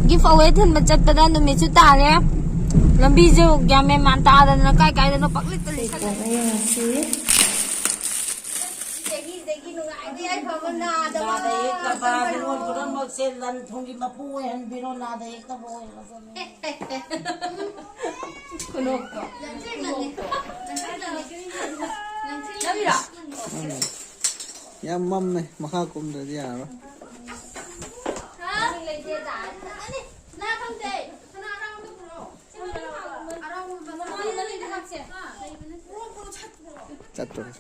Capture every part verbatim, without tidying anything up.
ꯒꯤꯐ away ꯊꯤꯟꯕ ꯆꯠꯄꯗ ꯅꯨꯃꯤꯠꯁꯨ ꯇꯥꯔꯦ꯫ ꯂꯝꯕꯤꯁꯨ ꯒ꯭ꯌꯥꯟ ꯃꯦꯟ ꯃꯥꯟ ꯇꯥꯗꯅ ꯀꯥꯏ ꯀꯥꯏꯗꯅꯣ ꯄꯪꯂꯤꯠꯇ ꯂꯤꯠꯁꯜꯂꯦ꯫ ꯅꯥꯗ ꯌꯦꯛꯇꯕ ꯅꯤꯉꯣꯜ ꯄꯨꯝꯅꯃꯛꯁꯦ ꯂꯟ ꯊꯨꯝꯒꯤ ꯃꯄꯨ ꯑꯣꯏꯍꯟꯕꯤꯔꯣ, ꯅꯥꯗ ꯌꯦꯛꯇꯕ ꯑꯣꯏꯍꯜꯂꯣ꯫ ꯌꯥꯝ ꯃꯝꯃꯦ, ꯃꯈꯥ ꯀꯨꯝꯗ꯭ꯔꯗꯤ ꯌꯥꯔꯔꯣꯏ꯫ ꯆꯠꯇꯣꯔꯦ꯫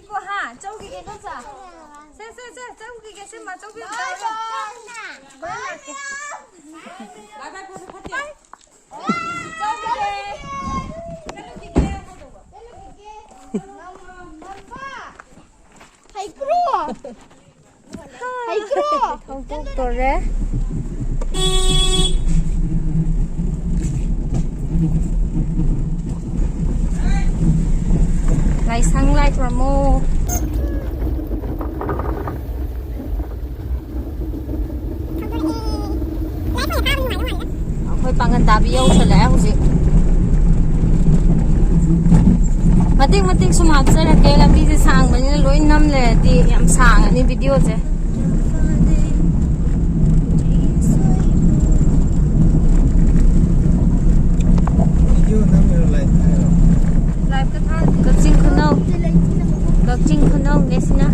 ꯀꯣ ꯍꯥ, ꯆꯧꯈꯤꯒꯦ ꯏꯗꯣꯝꯆꯥ꯫ ꯁꯦ, ꯁꯦ, ꯁꯦ, ꯆꯧꯈꯤꯒꯦ, ꯁꯦ, ꯃꯥ ꯆꯧꯈꯤꯒꯦ꯫ ꯕꯥꯏ, ꯕꯥꯏ, ꯐꯠꯇꯦ, ꯐꯠꯇꯦ꯫ ꯆꯧꯈꯤꯒꯦ꯫ ꯆꯠꯂꯨꯈꯤꯒꯦ꯫ ꯍꯩꯀ꯭ꯔꯨ! ꯍꯩꯀ꯭ꯔꯨ! ꯊꯧꯗꯣꯛꯇꯣꯔꯦ꯫ ꯂꯥꯏꯁꯪ ꯂꯥꯏ ꯈꯨꯔꯨꯝꯃꯨ꯫ ꯑꯩꯈꯣꯏ ꯄꯥꯡꯒꯟ ꯇꯥꯕꯤ ꯌꯧꯁꯜꯂꯛꯑꯦ ꯍꯧꯖꯤꯛ꯫ ꯃꯇꯦꯛ ꯃꯇꯦꯛ ꯁꯨꯝ ꯍꯥꯞꯆꯔꯛꯀꯦ, ꯂꯝꯕꯤꯁꯦ ꯁꯥꯡꯕꯅꯤꯅ ꯂꯣꯏ ꯅꯝ ꯂꯩꯔꯗꯤ ꯌꯥꯝ ꯁꯥꯡꯉꯅꯤ ꯚꯤꯗꯤꯑꯣꯁꯦ꯫ Video ꯅꯝꯃꯤꯔꯣ, live ꯊꯥꯏꯔꯣ? ꯀꯛꯆꯤꯡ ꯈꯨꯅꯧ, ꯀꯛꯆꯤꯡ ꯈꯨꯅꯧꯅꯦ ꯁꯤꯅ꯫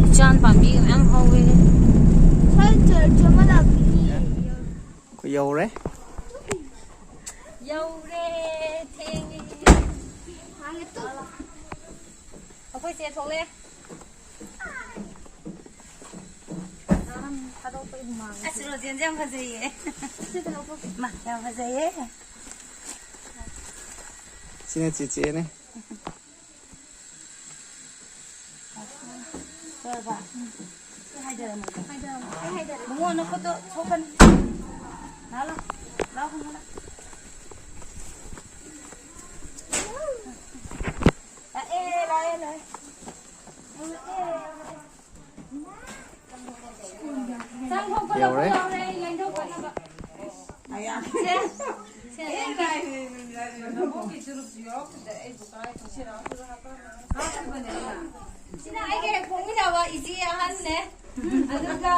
ꯎꯆꯥꯟ ꯄꯥꯝꯕꯤ ꯃꯌꯥꯝ ꯍꯧꯋꯦ꯫ ꯁ꯭ꯋꯥꯏ ꯆꯔꯆ ꯑꯃ ꯂꯥꯛꯄꯤꯅꯤ꯫ ꯑꯩꯈꯣꯏ ꯌꯧꯔꯦ꯫ ꯌꯧꯔꯦ, ꯊꯦꯡꯉꯦ꯫ ꯑꯩꯈꯣꯏ ꯆꯦ ꯊꯣꯛꯂꯛꯑꯦ꯫ ꯊꯥꯗꯣꯛꯄꯩ ꯍꯨꯃꯥꯡ꯫ ꯑꯁ, ꯔꯣꯖꯦꯟꯁꯦ ꯌꯥꯝ ꯐꯖꯩꯌꯦ꯫ ꯃꯥ, ꯌꯥꯝ ꯐꯖꯩꯌꯦ꯫ ꯁꯤꯅ ꯆꯦꯆꯦꯅꯦ꯫ ꯂꯣꯏꯔꯕ? ꯁꯤ ꯍꯥꯏꯗꯔꯝꯃꯣ꯫ ꯍꯥꯏꯗꯔꯝꯃꯣ꯫ ꯑꯩ ꯍꯥꯏꯗꯔꯝꯃꯣ꯫ ꯕꯨꯡꯉꯣ, ꯅꯈꯨꯠꯇꯣ ꯁꯣꯛꯀꯅꯤ꯫ ꯂꯥꯛꯑꯣ, ꯂꯥꯛꯑꯣ꯫ ꯂꯥꯛꯑꯣ, ꯕꯨꯡꯉꯣ, ꯂꯥꯛꯑꯣ꯫ ꯂꯥꯛꯑꯦ, ꯂꯥꯛꯑꯦ, ꯂꯥꯛꯑꯦ꯫ ꯆꯪ ꯊꯣꯛꯄ ꯌꯧꯔꯦ꯫ ꯌꯧꯔꯦ, ꯑꯩ ꯂꯦꯡꯊꯣꯛ ꯐꯅꯕ꯫ ꯁꯦ, ꯁꯦ, ꯂꯦꯡꯒꯦ꯫ ꯁꯤꯅ ꯑꯩꯒ ꯍꯦꯛ ꯄꯣꯛꯃꯤꯟꯅꯕ ꯏꯆꯦ ꯑꯍꯟꯅꯦ꯫ ꯑꯗꯨꯒ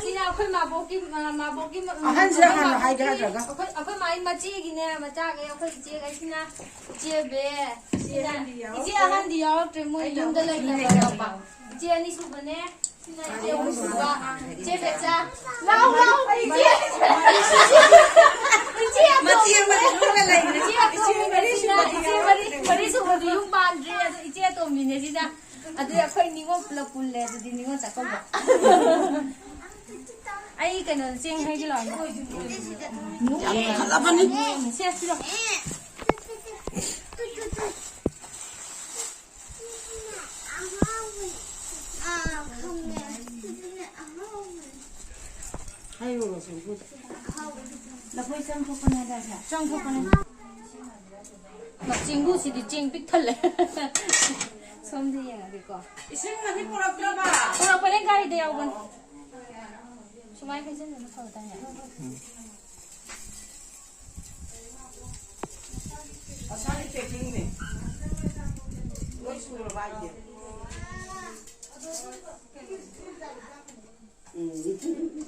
ꯁꯤꯅ ꯑꯩꯈꯣꯏ ꯃꯥꯕꯣꯛꯀꯤ, ꯑ, ꯃꯥꯕꯣꯛꯀꯤ ꯃ-, ꯑꯍꯟꯁꯤꯅ ꯑꯩꯈꯣꯏ ꯍꯥꯟꯅ ꯍꯥꯏꯒꯦ ꯃꯥꯕꯣꯛꯀꯤ, ꯍꯥꯏꯗ꯭ꯔꯒ? ꯑꯩꯈꯣꯏ, ꯑꯩꯈꯣꯏ ꯃꯥꯒꯤ ꯃꯆꯦꯒꯤꯅꯦ, ꯃꯆꯥꯈꯩ ꯑꯩꯈꯣꯏ ꯏꯆꯦꯈꯩꯁꯤꯅ ꯏꯆꯦ ꯕꯦ, ꯁꯤꯅ ꯏꯆꯦ ꯑꯍꯟꯗꯤ ꯌꯥꯎꯔꯛꯇ꯭ꯔꯦ, ꯃꯣꯏ ꯌꯨꯝꯗ ꯂꯩꯇꯕ ꯌꯥꯎꯕ꯫ ꯏꯆꯦ ꯑꯅꯤ ꯁꯨꯕꯅꯦ, ꯁꯤꯅ ꯏꯆꯦ ꯑꯍꯨꯝ ꯁꯨꯕ, ꯏꯆꯦ ꯕꯦꯆꯥ꯫ ꯂꯥꯎ, ꯂꯥꯎ, ꯏꯆꯦ꯫ ꯏꯆꯦ ꯃꯆꯦ ꯑꯇꯣꯝꯕꯤꯅꯦ꯫ ꯑꯃꯗꯤ ꯂꯨꯝꯅ ꯂꯩꯈ꯭ꯔꯦ꯫ ꯏꯆꯦ ꯑꯇꯣꯝꯕꯤꯅꯦ ꯁꯤꯅ, ꯏꯆꯦ ꯃꯔꯤ, ꯃꯔꯤ ꯁꯨꯕꯗꯤ ꯌꯨꯝ ꯄꯥꯟꯗ꯭ꯔꯤ, ꯑꯗꯨ ꯏꯆꯦ ꯑꯇꯣꯝꯕꯤꯅꯦ ꯁꯤꯅ꯫ ꯑꯗꯨꯗꯤ ꯑꯩꯈꯣꯏ ꯅꯤꯉꯣꯜ ꯄꯨꯂꯞ ꯄꯨꯜꯂꯦ, ꯑꯗꯨꯗꯤ ꯅꯤꯉꯣꯜ ꯆꯥꯛꯀꯧꯕ꯫ ꯑꯩ ꯀꯩꯅꯣ ꯆꯦꯡ ꯍꯩꯒꯦ ꯂꯥꯛꯑꯣ꯫ ꯌꯥꯝ ꯈꯠꯂꯕꯅꯤ꯫ ꯁꯦ, ꯁꯤꯗ꯫ ꯍꯥꯏꯔꯨꯔꯣ, ꯁꯦ꯫ ꯂꯐꯣꯏ ꯆꯪ ꯊꯣꯛꯄꯅꯦ ꯍꯥꯏꯗꯥꯏꯅꯦ? ꯆꯪ ꯊꯣꯛꯄꯅꯦ꯫ ꯃꯥ ꯆꯦꯡꯕꯨꯁꯤꯗꯤ ꯆꯦꯡ ꯄꯤꯛ ꯊꯜꯂꯦ꯫ ꯁꯣꯝꯗ ꯌꯦꯡꯉꯒꯦꯀꯣ꯫ ꯏꯁꯤꯡ ꯑꯅꯤ ꯄꯨꯔꯛꯇ꯭ꯔꯕ? ꯄꯨꯔꯛꯄꯅꯦ, ꯒꯥꯔꯤꯗ ꯌꯥꯎꯕꯅꯦ꯫ ꯁꯨꯃꯥꯏꯅ ꯍꯩꯖꯤꯟꯕꯅ ꯐꯒꯗꯥꯏꯅꯦ? ꯃꯁꯥꯒꯤ ꯄꯦꯀꯤꯡꯅꯦ꯫ ꯂꯣꯏ ꯁꯨꯔꯕ ꯍꯥꯏꯁꯦ꯫ ꯎꯝ꯫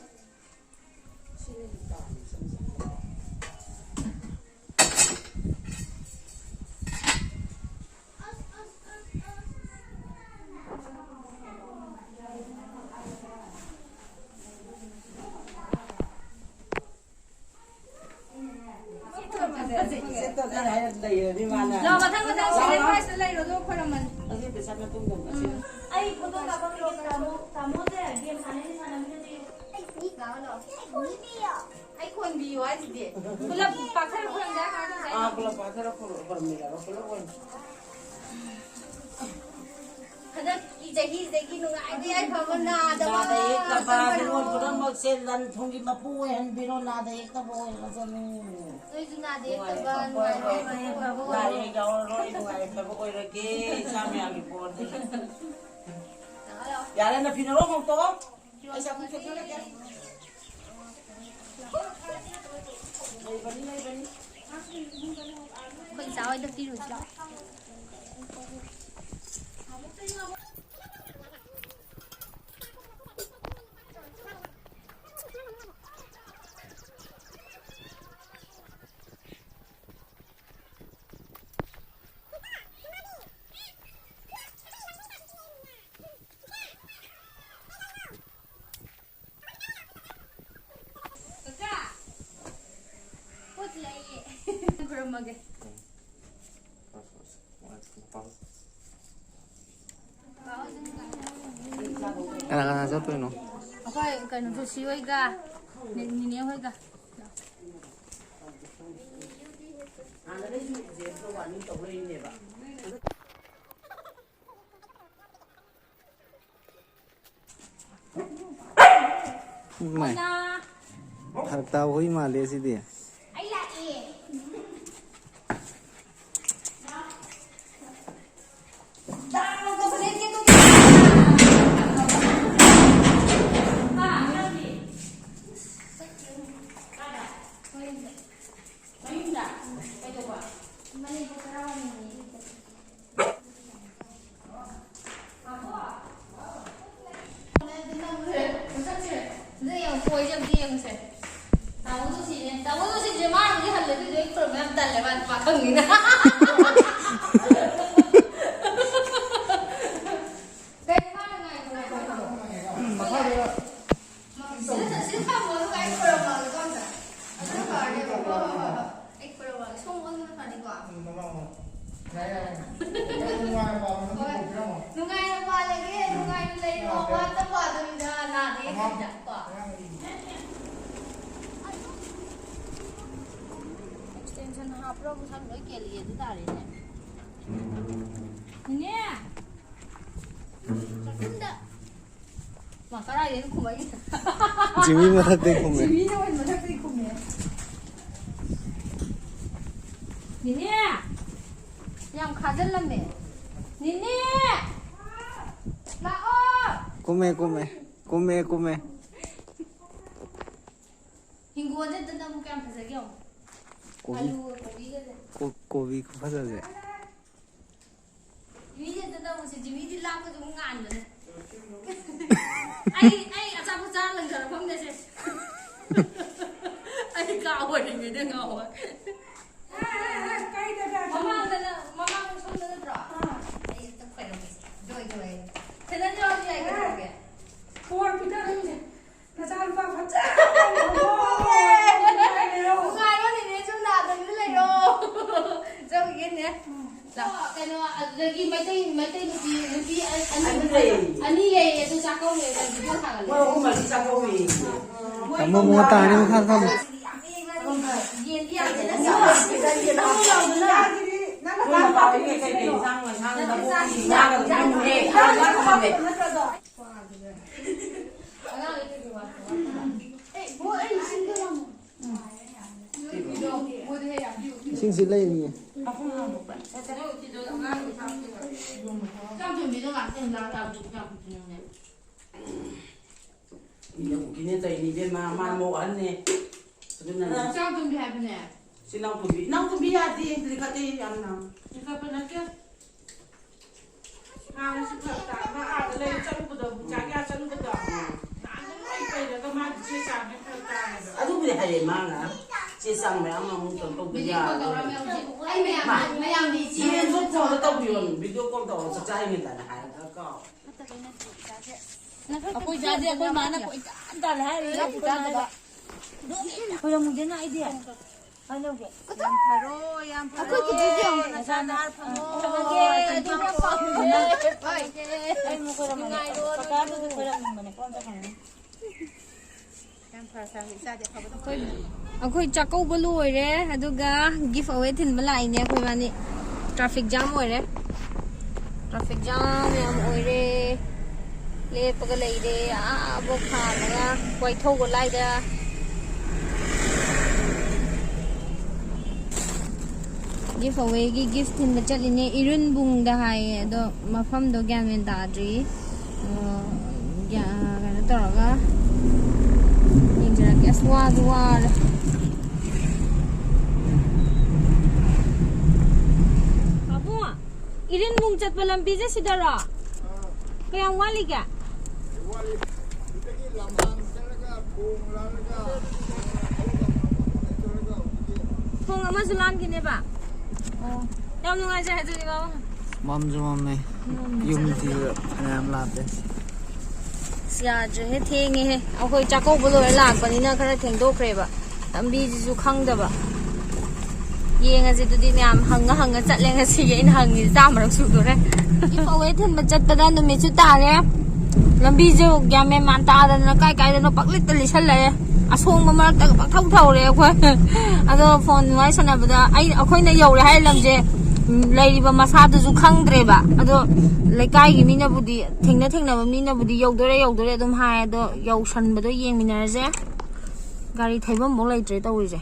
ꯂꯥꯛꯑꯣ, ꯃꯊꯪ ꯃꯊꯪ ꯁꯦꯂꯦꯛ ꯄ꯭ꯔꯥꯏꯁꯇ ꯂꯩꯔꯣ, ꯑꯗꯨꯒ ꯈꯣꯏꯔꯝꯃꯅꯤ꯫ ꯑꯁꯤ ꯄꯩꯁꯥ ꯃꯇꯨꯡꯗ ꯑꯁꯤ꯫ ꯎꯝ꯫ ꯑꯩ ꯐꯣꯇꯣ ꯀꯥꯞꯄꯛꯀꯦ, ꯇꯥꯃꯣ, ꯇꯥꯃꯣꯁꯦ ꯒꯦꯝ ꯁꯥꯟꯅꯩꯅꯦ, ꯁꯥꯟꯅꯃꯤꯟꯅꯁꯦ꯫ ꯑꯩ ꯈꯣꯟꯕꯤꯌꯨ ꯍꯥꯏꯁꯤꯗꯤ꯫ ꯄꯨꯂꯞ ꯄꯥꯛꯊꯔ ꯈꯣꯏꯔꯝꯖꯦ ꯍꯥꯏꯔꯣ, ꯑꯥ, ꯄꯨꯂꯞ ꯄꯥꯛꯊꯔ ꯈꯣꯏꯔꯝꯃꯤꯟꯅꯔꯣ, ꯄꯨꯂꯞ ꯑꯣꯏꯅ꯫ ꯍꯟꯗꯛꯀꯤ ꯆꯍꯤꯁꯤꯗꯒꯤ ꯅꯨꯡꯉꯥꯏꯕ ꯌꯥꯏꯐꯕ ꯅꯥꯗꯕ ꯅꯥꯗ ꯌꯦꯛꯇꯕ ꯅꯤꯉꯣꯜ ꯄꯨꯝꯅꯃꯛꯁꯦ ꯂꯟ ꯊꯨꯝꯒꯤ ꯃꯄꯨ ꯑꯣꯏꯍꯟꯕꯤꯔꯣ, ꯅꯥꯗ ꯌꯦꯛꯇꯕ ꯑꯣꯏꯍꯜꯂꯁꯅꯨ꯫ ꯅꯣꯏꯁꯨ ꯅꯥꯗ ꯌꯦꯛꯇꯕ ꯅꯨꯡꯉꯥꯏꯕ ꯅꯥꯗ ꯌꯦꯛ ꯌꯥꯎꯔꯔꯣꯏ, ꯅꯨꯡꯉꯥꯏ ꯌꯥꯏꯐꯕ ꯑꯣꯏꯔꯒꯦ, ꯏꯆꯥ ꯃꯌꯥꯝꯒꯤ ꯄꯣꯠꯅꯤ꯫ ꯂꯥꯛꯑꯣ, ꯂꯥꯛꯑꯣ꯫ ꯌꯥꯔꯦ, ꯅꯐꯤ ꯅꯔꯣꯟ ꯈꯣꯡꯇꯣꯛꯑꯣ꯫ ꯑꯩ ꯆꯥꯛꯈꯨꯝ ꯁꯦꯝꯖꯤꯜꯂꯛꯀꯦ꯫ ꯂꯩꯕꯅꯤ, ꯂꯩꯕꯅꯤ꯫ ꯑꯩꯈꯣꯏ ꯏꯆꯥ ꯍꯣꯏꯗ ꯄꯤꯔꯨꯁꯤ ꯂꯥꯛꯑꯣ꯫ ꯀꯀꯥ, ꯄꯣꯠ ꯊꯤꯜꯂꯛꯏꯌꯦ꯫ ꯈꯨꯔꯨꯝꯃꯒꯦ꯫ ꯀꯅꯥ ꯀꯅꯥ ꯆꯠꯇꯣꯏꯅꯣ? ꯑꯩꯈꯣꯏ ꯀꯩꯅꯣ, ꯖꯣꯁꯤ ꯍꯣꯏꯒ, ꯅꯦ-, ꯅꯤꯅꯦ ꯍꯣꯏꯒ꯫ ꯏꯃꯥꯏ꯫ ꯐꯔꯛ ꯇꯥꯕ ꯍꯨꯏ ꯃꯥꯜꯂꯦ ꯁꯤꯗꯤ꯫ ꯑꯩ ꯂꯥꯛꯑꯦ꯫ ꯃꯌꯨꯝꯗ? ꯀꯩꯗꯧꯕ? ꯃꯅꯦꯝꯕꯣꯛ ꯆꯔꯥ ꯋꯥꯟꯃꯤꯟꯅꯩꯌꯦ꯫ ꯃꯁꯛꯁꯦ, ꯁꯤꯗ ꯌꯦꯡꯉꯨ, ꯀꯣꯏꯁꯦ ꯑꯝꯇ ꯌꯦꯡꯉꯨꯁꯦ꯫ ꯇꯥꯃꯣ ꯅꯨꯡꯁꯤꯅꯦ꯫ ꯇꯥꯃꯣ ꯅꯨꯡꯁꯤꯁꯦ ꯃꯥꯅꯗꯤ ꯍꯜꯂꯦ, ꯑꯗꯨꯏꯁꯨ ꯑꯩ ꯈꯨꯔꯨꯝꯕ ꯌꯥꯝ ꯇꯜꯂꯦ, ꯃꯥ ꯅꯨꯄꯥ ꯈꯪꯅꯤꯅ꯫ ꯀꯩꯅꯣ ꯃꯥꯅ ꯉꯥꯏꯈꯣ, ꯉꯥꯏꯈꯣ, ꯉꯥꯏꯈꯣ꯫ ꯁꯤꯗ, ꯁꯤꯗ ꯊꯝꯃꯣ, ꯑꯗꯨꯒ ꯑꯩ ꯈꯨꯔꯨꯝꯃꯒꯦꯀꯣ ꯑꯝꯇ꯫ ꯑꯗꯨꯅ ꯐꯔꯅꯦꯕ꯫ ꯍꯣꯏ, ꯍꯣꯏ, ꯍꯣꯏ, ꯍꯣꯏ꯫ ꯑꯩ ꯈꯨꯔꯨꯝꯃꯒꯦ꯫ ꯁꯣꯝ ꯑꯣꯟꯕꯅ ꯐꯅꯤꯀꯣ? ꯎꯝ, ꯃꯃꯥ, ꯃꯃꯥ꯫ ꯌꯥꯏ, ꯌꯥꯏ, ꯌꯥꯏ꯫ ꯅꯨꯡꯉꯥꯏꯅ ꯄꯥꯜꯂꯣ, ꯅꯪꯗꯤ ꯍꯣꯏ꯫ ꯀꯧꯕꯤꯔꯝꯃꯣ꯫ ꯅꯨꯡꯉꯥꯏꯅ ꯄꯥꯜꯂꯒꯦ, ꯅꯨꯡꯉꯥꯏꯅ ꯂꯩꯔꯣ꯫ ꯃꯃꯥ, ꯋꯥꯠꯇ ꯄꯥꯗꯕꯤꯗ, ꯅꯥꯗ ꯃꯃꯥ, ꯌꯦꯛꯇꯕꯤꯗ ꯀꯣ꯫ ꯑꯉꯥꯡꯒꯤ꯫ Extension ꯍꯥꯞꯄ꯭ꯔꯕꯨ ꯁꯝ ꯂꯣꯏ ꯀꯦꯜꯂꯛꯑꯦ ꯑꯗꯨ ꯇꯥꯔꯦꯅꯦ꯫ ꯅꯦꯅꯦ! ꯆꯥꯛꯈꯨꯝꯗ꯫ ꯃꯥ ꯀꯔꯥꯏꯗꯩꯅꯣ ꯈꯨꯝꯃꯛꯏꯁꯦ? ꯖꯤꯃꯤ ꯃꯊꯛꯇꯩ ꯈꯨꯝꯃꯦ꯫ ꯖꯤꯃꯤꯅ ꯑꯣꯏꯅ ꯃꯊꯛꯇꯩ ꯈꯨꯝꯃꯦ꯫ ꯅꯦꯅꯦ! ꯌꯥꯝ ꯈꯥꯖꯤꯜꯂꯝꯃꯦ꯫ ꯅꯦꯅꯦ! ꯂꯥꯛꯑꯣ! ꯀꯨꯝꯃꯦ, ꯀꯨꯝꯃꯦ꯫ ꯀꯨꯝꯃꯦ, ꯀꯨꯝꯃꯦ꯫ ꯍꯤꯡꯒꯣꯜꯁꯦ ꯑꯝꯇ ꯅꯪꯕꯨ ꯀꯌꯥꯝ ꯐꯖꯒꯦ ꯌꯦꯡꯉꯣ꯫ ꯀꯣꯕꯤ꯫ ꯑꯂꯨꯒ ꯀꯣꯕꯤꯒꯁꯦ꯫ ꯀꯣ-, ꯀꯣꯕꯤ ꯈꯨꯐꯖꯁꯦ꯫ ꯖꯤꯃꯤꯗꯤ ꯑꯝꯇ ꯇꯧꯁꯦ꯫ ꯖꯤꯃꯤꯗꯤ ꯂꯥꯛꯄꯗ ꯑꯃꯨꯛ ꯉꯥꯟꯕꯅꯦ꯫ ꯑꯩ, ꯑꯩ ꯑꯆꯥꯄꯣꯠ ꯆꯥꯔ ꯂꯪꯊꯔꯛꯐꯝꯅꯦ ꯁꯦ꯫ ꯑꯩ ꯀꯥ ꯑꯣꯏꯔꯤꯉꯩꯗ ꯉꯥꯎꯕ꯫ ꯃꯃꯥꯡꯗꯅ, ꯃꯃꯥꯡꯗ ꯁꯣꯝꯗ ꯅꯠꯇ꯭ꯔꯣ? ꯑꯩ ꯑꯝꯇ ꯈꯣꯏꯔꯝꯒꯦ꯫ ꯖꯣꯏ ꯖꯣꯏ꯫ ꯁꯦꯟꯗꯟ ꯌꯥꯎꯔꯁꯨ ꯌꯥꯏ, ꯀꯩꯗꯧꯔꯒꯦ? ꯐꯣꯟ ꯄꯤꯊꯛ ꯅꯪꯁꯦ꯫ ꯅꯆꯥꯅꯨꯄꯥ ꯐꯖꯅ ꯊꯝꯃꯣ꯫ ꯅꯨꯡꯉꯥꯏꯔꯣ ꯅꯦꯅꯦ, ꯁꯨꯝ ꯅꯥꯗꯕꯤꯗ ꯂꯩꯔꯣ꯫ ꯆꯧꯈꯤꯒꯦꯅꯦ꯫ ꯂꯥꯛꯑꯣ, ꯀꯩꯅꯣ, ꯑꯗꯨꯗꯒꯤ ꯃꯩꯇꯩ, ꯃꯩꯇꯩ ꯅꯨꯄꯤ, ꯅꯨꯄꯤ ꯑ-, ꯑꯅꯤ, ꯑꯅꯤ ꯂꯩꯌꯦ꯫ ꯑꯅꯤ ꯂꯩꯌꯦ, ꯑꯗꯨ ꯆꯥꯛꯀꯧꯔꯦ, ꯑꯗꯨ ꯚꯤꯗꯤꯑꯣ ꯊꯥꯒꯠꯂꯦ꯫ ꯃꯣꯏ ꯑꯍꯨꯝ ꯃꯔꯤ ꯆꯥꯛꯀꯧꯔꯦ꯫ ꯊꯝꯃꯣ, ꯃꯈꯥ ꯊꯝꯃꯣ꯫ ꯌꯦꯟꯗꯤ ꯌꯥꯝ ꯐꯖꯅ ꯆꯥꯎꯋꯦ꯫ ꯅꯪ ꯃꯄꯥꯟꯗꯒꯤ ꯀꯩ ꯀꯩ ꯏꯟꯁꯥꯡ, ꯏꯟꯁꯥꯡ ꯅꯪ ꯅꯕꯨꯛ ꯆꯥꯛ ꯉꯥꯒ ꯏꯟꯁꯥꯡ ꯊꯝꯃꯝꯃꯦ꯫ ꯏꯟꯁꯥꯡ ꯊꯝꯃꯝꯃꯦ꯫ ꯅꯠꯇ꯭ꯔꯣ ꯑꯗꯣ? ꯏꯁꯤꯡꯁꯤ ꯂꯩꯔꯤꯌꯦ꯫ ꯃꯤꯅ ꯎꯈꯤꯅꯦ ꯇꯧꯔꯤꯅꯤ ꯏꯕꯦꯝꯃ, ꯃꯥ ꯃꯧ ꯑꯍꯟꯅꯦ꯫ ꯑꯗꯨꯅꯅꯦ꯫ ꯏꯆꯥ ꯇꯨꯝꯕꯤ ꯍꯥꯏꯕꯅꯦ꯫ ꯁꯤ ꯏꯅꯥꯎꯇꯣꯝꯕꯤ, ꯏꯅꯥꯎꯇꯣꯝꯕꯤ ꯌꯥꯗꯦ, ꯂꯤꯈꯠꯂꯤ ꯌꯥꯝꯅ꯫ ꯂꯤꯈꯠꯄ ꯅꯠꯇꯦ꯫ ꯃꯥꯅꯁꯨ ꯐꯔꯛ ꯇꯥꯕ, ꯑꯥꯗ ꯂꯩ ꯆꯠꯂꯨꯕꯗꯣ, ꯕꯨꯆꯥ ꯀꯌꯥ ꯆꯠꯂꯨꯕꯗꯣ꯫ ꯅꯍꯥꯟ ꯑꯗꯨꯝ ꯂꯩ ꯄꯩꯔꯒ ꯃꯥꯒꯤ ꯆꯦ ꯆꯥꯡꯁꯦ ꯐꯔꯛ ꯇꯥꯔꯦꯕ꯫ ꯑꯗꯨꯕꯨꯗꯤ ꯍꯥꯏꯔꯦ ꯃꯥꯅ, ꯆꯦ ꯆꯥꯡ ꯃꯌꯥꯝ ꯑꯃꯨꯛ ꯀꯩꯅꯣ ꯇꯧꯕ ꯚꯤꯗꯤꯑꯣ ꯀꯣꯜ ꯌꯥꯔꯣꯏ꯫ ꯇꯧꯔꯝꯃꯦ ꯍꯧꯖꯤꯛ꯫ ꯑꯩ ꯃꯌꯥꯝ, ꯃꯥ, ꯃꯌꯥꯝꯗꯤ ꯆꯦ ꯃꯦꯝꯁꯨ ꯐꯣꯟꯗ ꯇꯧꯕꯤꯌꯣ, ꯚꯤꯗꯤꯑꯣ ꯀꯣꯜ ꯇꯧꯔ ꯆꯥꯛ ꯆꯥꯔꯤꯉꯩꯗꯅ ꯍꯥꯏꯔꯒ ꯀꯣ꯫ ꯑꯩꯈꯣꯏ ꯆꯥꯗꯦ, ꯑꯩꯈꯣꯏ ꯃꯥꯅ ꯀꯣꯏꯇꯥꯟ ꯇꯥꯜꯂꯦ ꯍꯥꯏꯔꯤ꯫ ꯆꯥꯛ ꯆꯥꯗꯕ꯫ ꯈꯣꯏꯔꯝꯃꯨꯗꯅ ꯑꯩꯗꯤ꯫ ꯀꯥꯏ ꯂꯧꯒꯦ? ꯌꯥꯝ ꯐꯔꯣ, ꯌꯥꯝ ꯐꯔꯣ꯫ ꯑꯩꯈꯣꯏ ꯀꯤꯗꯤꯁꯨ ꯌꯥꯝ ꯅꯆꯥ ꯅꯥꯔ ꯐꯪꯉꯣ꯫ ꯊꯝꯃꯒꯦ, ꯑꯗꯨꯗꯤ ꯌꯥꯝ ꯄꯥꯝꯃꯦ꯫ ꯍꯣꯏ꯫ ꯑꯩ ꯑꯃꯨꯛ ꯈꯣꯏꯔꯝꯃꯒꯦ꯫ ꯅꯨꯡꯉꯥꯏꯔꯣ, ꯀꯀꯥꯗꯨꯁꯨ ꯅꯣꯏ꯫ ꯈꯣꯏꯔꯝꯅꯤꯡꯕꯅꯦ, ꯄꯣꯟ ꯆꯠꯈ꯭ꯔꯅꯤ꯫ ꯌꯥꯝ ꯐꯔꯦ, ꯁꯥꯔ, ꯏꯆꯥꯗꯤ ꯑꯐꯕꯗ ꯑꯩꯈꯣꯏ, ꯑꯩꯈꯣꯏ ꯆꯥꯛꯀꯧꯕ ꯂꯣꯏꯔꯦ, ꯑꯗꯨꯒ ꯒꯤꯐ ꯑꯋꯦ ꯊꯤꯟꯕ ꯂꯥꯛꯏꯅꯦ ꯑꯩꯈꯣꯏ ꯏꯕꯥꯅꯤ꯫ ꯇ꯭ꯔꯥꯐꯤꯛ ꯖꯥꯝ ꯑꯣꯏꯔꯦ, ꯇ꯭ꯔꯥꯐꯤꯛ ꯖꯥꯝ ꯌꯥꯝ ꯑꯣꯏꯔꯦ꯫ ꯂꯦꯞꯄꯒ ꯂꯩꯔꯦ, ꯑꯥ ꯑꯕꯣꯛ ꯈꯥꯝꯃꯒ ꯋꯥꯏꯊꯧ ꯒꯣꯂꯥꯏꯗ꯫ Give away ꯒꯤ gift ꯊꯤꯟꯕ ꯆꯠꯂꯤꯅꯦ, ꯏꯔꯨꯟꯕꯨꯡꯗ ꯍꯥꯏꯌꯦ, ꯑꯗꯣ ꯃꯐꯝꯗꯣ ꯒ꯭ꯌꯥꯟ ꯃꯦꯟ ꯇꯥꯗ꯭ꯔꯤ꯫ ꯑꯣ, ꯒ꯭ꯌꯥ-, ꯀꯩꯅꯣ ꯇꯧꯔꯒ ꯌꯦꯡꯖꯔꯛꯀꯦ꯫ ꯑꯁ, ꯋꯥꯁꯨ ꯋꯥꯔꯦ꯫ ꯄꯥꯕꯨꯡ, ꯏꯔꯤꯟꯕꯨꯡ ꯆꯠꯄ ꯂꯝꯕꯤꯁꯦ ꯁꯤꯗꯔꯣ? ꯀꯌꯥꯝ ꯋꯥꯠꯂꯤꯒꯦ? ꯊꯣꯡ ꯑꯃꯁꯨ ꯂꯥꯟꯈꯤꯅꯦꯕ? ꯑꯣ, ꯌꯥꯝ ꯅꯨꯡꯉꯥꯏꯖꯔꯦ ꯑꯗꯨꯗꯤ, ꯕꯥꯕꯨꯡ꯫ ꯃꯝꯁꯨ ꯃꯝꯃꯦ꯫ ꯃꯝꯃꯦ꯫ ꯌꯨꯝꯁꯤꯁꯨ ꯐꯅꯌꯥꯝ ꯂꯥꯞꯄꯦ꯫ ꯑꯁ, ꯌꯥꯗ꯭ꯔꯦꯍꯦ, ꯊꯦꯡꯉꯦꯍꯦ꯫ ꯑꯩꯈꯣꯏ ꯆꯥꯛꯀꯧꯕ ꯂꯣꯏꯔ ꯂꯥꯛꯄꯅꯤꯅ ꯈꯔ ꯊꯦꯡꯗꯣꯛꯈ꯭ꯔꯦꯕ꯫ ꯂꯝꯕꯤꯁꯤꯁꯨ ꯈꯪꯗꯕ꯫ ꯌꯦꯡꯉꯁꯤ ꯑꯗꯨꯗꯤ ꯃꯌꯥꯝ, ꯍꯪꯉ ꯍꯪꯉ ꯆꯠꯂꯦ ꯉꯁꯤꯒꯤ ꯑꯩꯅ ꯍꯪꯉꯤꯁꯦ ꯆꯥꯝꯃꯔꯛ ꯁꯨꯗꯣꯔꯦ꯫ Give away ꯊꯤꯟꯕ ꯆꯠꯄꯗ ꯅꯨꯃꯤꯠꯁꯨ ꯇꯥꯔꯦ꯫ ꯂꯝꯕꯤꯁꯨ ꯒ꯭ꯌꯥꯟ ꯃꯦꯟ ꯃꯥꯟ ꯇꯥꯗꯅ ꯀꯥꯏ ꯀꯥꯏꯗꯅꯣ ꯄꯪꯂꯤꯠꯇ ꯂꯤꯠꯁꯜꯂꯛꯑꯦ꯫ ꯑꯁꯣꯡꯕ ꯃꯔꯛꯇ ꯄꯪꯊꯧ ꯊꯧꯔꯦ ꯑꯩꯈꯣꯏ꯫ ꯑꯗꯣ ꯐꯣꯟ ꯋꯥꯔꯤ ꯁꯥꯟꯅꯕꯗ ꯑꯩ, ꯑꯩꯈꯣꯏꯅ ꯌꯧꯔꯦ ꯍꯥꯏ ꯂꯝꯁꯦ, ꯎꯝ, ꯂꯩꯔꯤꯕ ꯃꯁꯥꯗꯨꯁꯨ ꯈꯪꯗ꯭ꯔꯦꯕ꯫ ꯑꯗꯣ ꯂꯩꯀꯥꯏꯒꯤ ꯃꯤꯅꯕꯨꯗꯤ, ꯊꯦꯡꯅ ꯊꯦꯡꯅꯕ ꯃꯤꯅꯕꯨꯗꯤ "ꯌꯧꯗꯣꯔꯦ, ꯌꯧꯗꯣꯔꯦ" ꯑꯗꯨꯝ ꯍꯥꯏ꯫ ꯑꯗꯣ ꯌꯧꯁꯟꯕꯗꯣ ꯌꯦꯡꯃꯤꯟꯅꯔꯁꯦ꯫ ꯒꯥꯔꯤ ꯊꯩꯐꯝꯐꯥꯎ ꯂꯩꯇ꯭ꯔꯦ ꯇꯧꯔꯤꯁꯦ꯫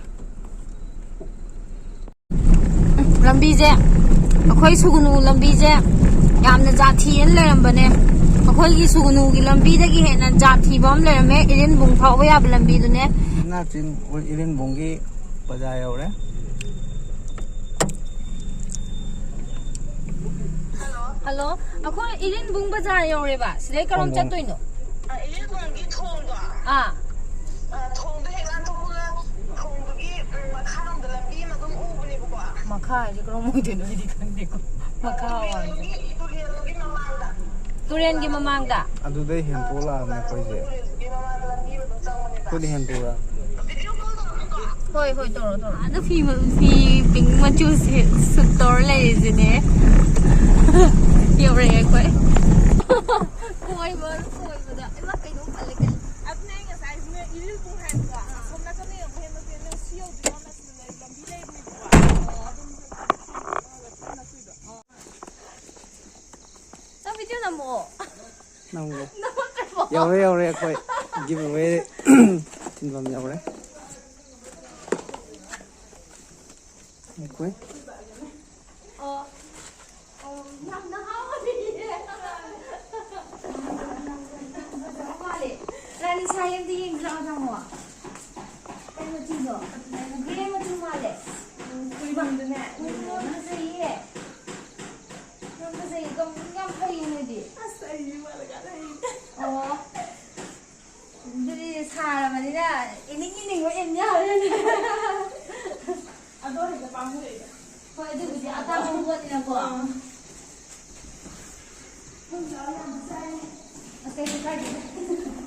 ꯂꯝꯕꯤꯁꯦ, ꯑꯩꯈꯣꯏ ꯁꯨꯒꯨꯅꯨ ꯂꯝꯕꯤꯁꯦ ꯌꯥꯝꯅ ꯖꯥꯠ ꯊꯤꯅ ꯂꯩꯔꯝꯕꯅꯦ꯫ ꯑꯩꯈꯣꯏꯒꯤ ꯁꯨꯒꯨꯅꯨꯒꯤ ꯂꯝꯕꯤꯗꯒꯤ ꯍꯦꯟꯅ ꯖꯥꯠ ꯊꯤꯕ ꯑꯃ ꯂꯩꯔꯝꯃꯦ, ꯏꯔꯤꯟꯕꯨꯡ ꯐꯥꯎꯕ ꯌꯥꯕ ꯂꯝꯕꯤꯗꯨꯅꯦ꯫ ꯏꯅꯥꯆꯤꯟ ꯏꯔꯤꯟꯕꯨꯡꯒꯤ ꯕꯖꯥꯔ ꯌꯧꯔꯦ꯫ ꯍꯜꯂꯣ, ꯑꯩꯈꯣꯏ ꯏꯔꯤꯟꯕꯨꯡ ꯕꯖꯥꯔ ꯌꯧꯔꯦꯕ꯫ ꯁꯤꯗꯩ ꯀꯔꯣꯝ ꯊꯣꯡꯕꯨꯡ꯫ ꯆꯠꯇꯣꯏꯅꯣ? ꯑ, ꯏꯔꯤꯟꯕꯨꯡꯒꯤ ꯊꯣꯡꯗꯣ? ꯑꯥ꯫ ꯑ, ꯊꯣꯡꯗꯣ ꯍꯦꯛ ꯂꯥꯟꯊꯣꯛꯄꯒ ꯊꯣꯡꯗꯨꯒꯤ, ꯎꯝ, ꯃꯈꯥꯔꯣꯝꯗ ꯂꯝꯕꯤ ꯑꯃ ꯑꯗꯨꯝ ꯎꯕꯅꯦꯕꯀꯣ꯫ ꯃꯈꯥ ꯍꯥꯏꯁꯦ ꯀꯔꯣꯝ ꯑꯣꯏꯗꯣꯏꯅꯣ? ꯑꯩꯗꯤ ꯈꯪꯗꯦꯀꯣ꯫ ꯃꯈꯥ ꯋꯥꯡ꯫ ꯇꯨꯔꯦꯜꯗꯨꯒꯤ, ꯇꯨꯔꯦꯜꯗꯨꯒꯤ ꯃꯃꯥꯡꯗ꯫ ꯇꯨꯔꯦꯜꯒꯤ ꯃꯃꯥꯡꯗ? ꯑꯗꯨꯗꯩ ꯍꯦꯟꯇꯣꯛꯂꯛꯑꯕꯅꯦ ꯑꯩꯈꯣꯏꯁꯦ꯫ ꯇꯨꯔꯦꯜꯗꯨꯒꯤ ꯃꯃꯥꯡꯗ ꯂꯝꯕꯤ ꯑꯃ ꯑꯗꯨꯝ ꯆꯪꯕꯅꯦꯕ꯫ ꯑꯩꯈꯣꯏꯗꯤ ꯍꯦꯟꯇꯣꯛꯂꯛꯑꯕꯅꯦ꯫ ꯍꯣꯏ, ꯍꯣꯏ, ꯇꯧꯔꯣ, ꯇꯧꯔꯣ꯫ ꯑꯗ ꯐꯤ ꯃ-, ꯐꯤ pink ꯃꯆꯨꯁꯦ suit ꯇꯧꯔ ꯂꯩꯔꯤꯁꯤꯅꯦ꯫ ꯌꯧꯔꯛꯑꯦ ꯑꯩꯈꯣꯏ꯫ ꯀꯣꯏꯕ, ꯀꯣꯏꯕꯗ꯫ ꯏꯃꯥ, ꯀꯩꯅꯣꯝ ꯄꯜꯂꯦ, ꯀꯩꯅꯣ? ꯑꯗꯨꯅꯦ ꯑꯩ ꯉꯁꯥꯏꯁꯨꯅꯦ, ꯏꯔꯤꯜꯕꯨꯡ ꯍꯥꯏꯕꯗꯣ꯫ ꯑꯁꯣꯝ ꯅꯥꯀꯟꯗ ꯌꯧꯕ ꯍꯦꯟꯕ ꯍꯦꯟꯕ ꯁꯤ ꯌꯧꯗ꯭ꯔꯤꯀꯥꯟꯗ ꯁꯤꯗ ꯂꯩ-, ꯂꯝꯕꯤ ꯂꯩꯕꯅꯦꯕꯀꯣ꯫ ꯑꯗꯨꯝ ꯆꯠꯄꯅꯦ꯫ ꯅꯪ video ꯅꯝꯃꯛꯑꯣ꯫ ꯅꯪꯕꯨ ꯌꯧꯔꯦ, ꯌꯧꯔꯦ, ꯑꯩꯈꯣꯏ give away ꯊꯤꯟꯐꯝ ꯌꯧꯔꯦ꯫ ꯑꯩꯈꯣꯏ ꯀꯩ ꯃꯆꯨꯅꯣ? ꯒ꯭ꯔꯦ ꯃꯆꯨ ꯃꯥꯜꯂꯦ꯫ ꯎꯝ, ꯐꯨꯔꯤꯠ ꯐꯪꯗꯅꯦ꯫ ꯎꯝ, ꯌꯥꯝ ꯐꯖꯩꯌꯦ꯫ ꯌꯥꯝ ꯐꯖꯩꯌꯦ꯫ ꯀꯝ-, ꯌꯥꯝ ꯐꯩꯌꯦ ꯅꯣꯏꯗꯤ꯫ ꯑꯁ, ꯑꯩꯗꯤ ꯋꯥꯠꯂꯀꯥꯟꯗ ꯍꯩꯅꯦ꯫ ꯑꯣ꯫ ꯑꯗꯨꯗꯤ ꯁꯥꯔꯕꯅꯤꯅ ꯏꯅꯤꯡ ꯏꯅꯤꯡꯕ ꯏꯟ ꯌꯥꯔꯦꯅꯦ꯫ ꯑꯗꯣ ꯍꯦꯛꯇ ꯄꯥꯝꯃꯨꯔꯛꯏꯗ꯫ ꯍꯣꯏ, ꯑꯗꯨꯕꯨꯗꯤ ꯑꯇꯥꯡꯕ ꯄꯣꯠꯅꯤꯅꯀꯣ꯫ ꯑꯥ꯫ ꯑꯁ, ꯀꯩꯁꯨ ꯀꯥꯏꯗꯦꯗ꯫